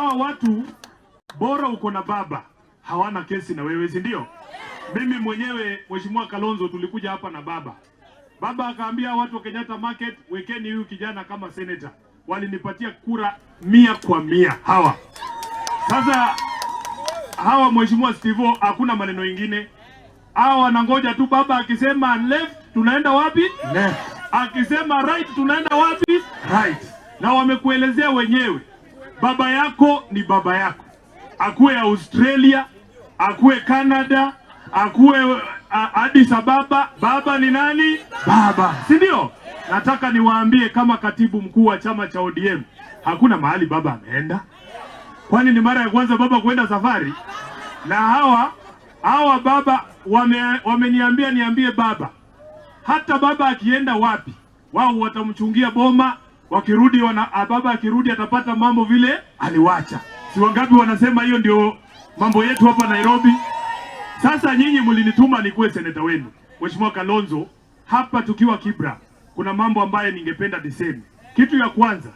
Hawa watu, bora uko na baba, hawana kesi na wewe, si ndio? Mimi mwenyewe, Mheshimiwa Kalonzo, tulikuja hapa na baba. Baba akaambia watu wa Kenyatta Market, "Wekeni huyu kijana kama senator." Walinipatia kura 100% hawa. Sasa hawa, Mheshimiwa Steve, hakuna maneno ingine. Hawa wanangoja tu baba akisema left, tunaenda wapi? Left. Akisema right, tunaenda wapi? Right. Na wamekuelezea wenyewe, baba yako ni baba yako, akuwe Australia, akuwe Canada, akuwe Addis Ababa, baba ni nani? Baba, si ndio? Nataka niwaambie kama katibu mkuu wa chama cha ODM, hakuna mahali baba ameenda. Kwani ni mara ya kwanza baba kuenda safari? Na hawa baba wameniambia niambie baba, hata baba akienda wapi, wao watamchungia boma. Wakirudi baba akirudi atapata mambo vile aliwacha. Si wangapi wanasema hiyo ndio mambo yetu hapa Nairobi? Sasa nyinyi mlinituma nikuwe seneta wenu, Mheshimiwa Kalonzo, hapa tukiwa Kibra, kuna mambo ambayo ningependa niseme. Kitu ya kwanza,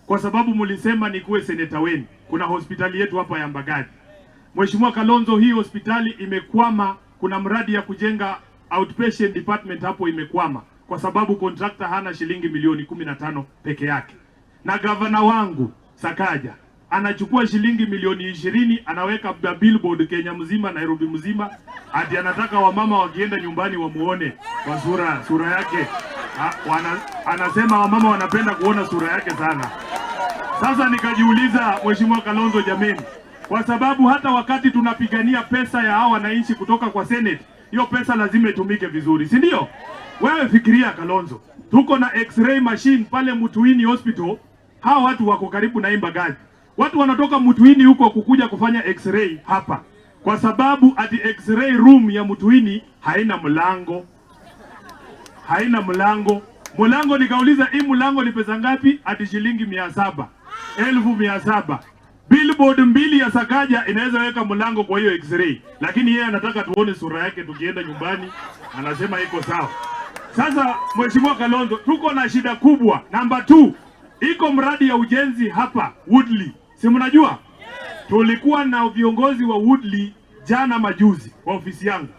kwa sababu mlisema nikuwe seneta wenu, kuna hospitali yetu hapa ya Mbagathi. Mheshimiwa Kalonzo, hii hospitali imekwama. Kuna mradi ya kujenga outpatient department hapo imekwama kwa sababu contractor hana shilingi milioni 15 peke yake, na gavana wangu Sakaja anachukua shilingi milioni 20 anaweka billboard Kenya mzima, Nairobi mzima, ati anataka wamama wakienda nyumbani wamuone kwa sura yake. Anasema wamama wanapenda kuona sura yake sana. Sasa nikajiuliza, Mheshimiwa Kalonzo, jameni, kwa sababu hata wakati tunapigania pesa ya hawa wananchi kutoka kwa Senate, hiyo pesa lazima itumike vizuri, si ndio? Wewe fikiria Kalonzo, tuko na x-ray machine pale Mutuini Hospital. Hawa watu wako karibu na Mbagathi, watu wanatoka Mutuini huko kukuja kufanya x-ray hapa, kwa sababu ati x-ray room ya Mutuini haina mlango, haina mlango. Mlango nikauliza, hii mlango ni pesa ngapi? Ati shilingi 700, 700,000. Billboard mbili ya Sakaja inaweza weka mlango kwa hiyo x-ray, lakini yeye anataka tuone sura yake tukienda nyumbani, anasema iko sawa. Sasa Mheshimiwa Kalonzo, tuko na shida kubwa. Namba 2, iko mradi ya ujenzi hapa Woodley, si mnajua? Tulikuwa na viongozi wa Woodley jana majuzi kwa ofisi yangu.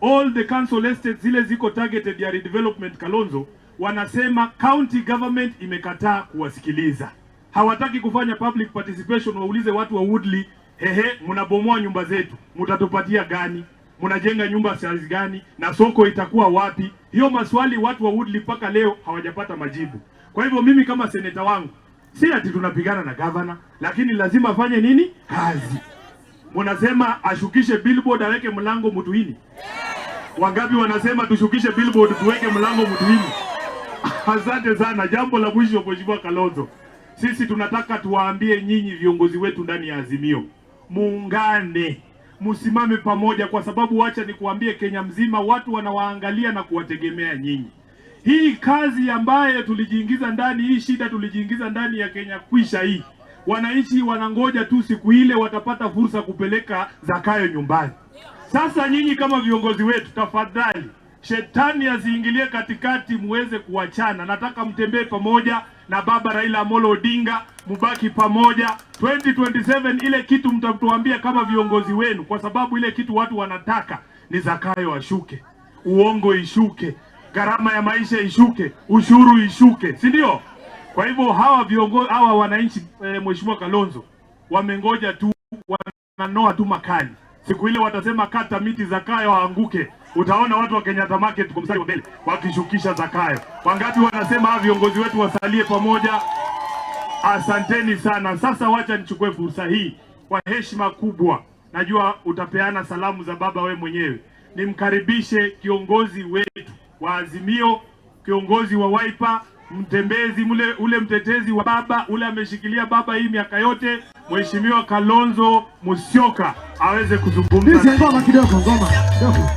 All the council estates zile ziko targeted ya redevelopment, Kalonzo, wanasema county government imekataa kuwasikiliza. Hawataki kufanya public participation, waulize watu wa Woodley, hehe, mnabomoa nyumba zetu, mtatupatia gani? Mnajenga nyumba size gani? Na soko itakuwa wapi? Hiyo maswali watu wa Woodley mpaka leo hawajapata majibu. Kwa hivyo mimi kama seneta wangu, si ati tunapigana na governor, lakini lazima afanye nini? Kazi. Mnasema ashukishe billboard aweke mlango Mutuini. Wangapi wanasema tushukishe billboard tuweke mlango Mutuini? Asante sana. Jambo la mwisho, Mheshimiwa Kalonzo, sisi tunataka tuwaambie nyinyi viongozi wetu ndani ya Azimio, muungane, msimame pamoja, kwa sababu wacha nikuambie, Kenya mzima watu wanawaangalia na kuwategemea nyinyi. Hii kazi ambayo tulijiingiza ndani, hii shida tulijiingiza ndani ya Kenya kwisha hii, wananchi wanangoja tu siku ile watapata fursa kupeleka Zakayo nyumbani. Sasa nyinyi kama viongozi wetu, tafadhali shetani asiingilie katikati, muweze kuachana. Nataka mtembee pamoja na baba Raila Amolo Odinga, mubaki pamoja 2027. Ile kitu mtatuambia kama viongozi wenu, kwa sababu ile kitu watu wanataka ni Zakayo ashuke, uongo ishuke, gharama ya maisha ishuke, ushuru ishuke, si ndio? Kwa hivyo hawa viongozi hawa wananchi, Mheshimiwa Kalonzo, wamengoja tu, wananoa tu makali. Siku ile watasema kata miti Zakayo aanguke, utaona watu wa Kenyatta Market kwa mstari wa mbele wakishukisha Zakayo. Wangapi wanasema hawa viongozi wetu wasalie pamoja? Asanteni sana. Sasa wacha nichukue fursa hii kwa heshima kubwa, najua utapeana salamu za baba we mwenyewe, nimkaribishe kiongozi wetu wa Azimio, kiongozi wa Wiper, mtembezi mule, ule mtetezi wa baba ule ameshikilia baba hii miaka yote, Mheshimiwa Kalonzo Musyoka aweze kuzungumza. Ngoma kidogo, ngoma kidogo.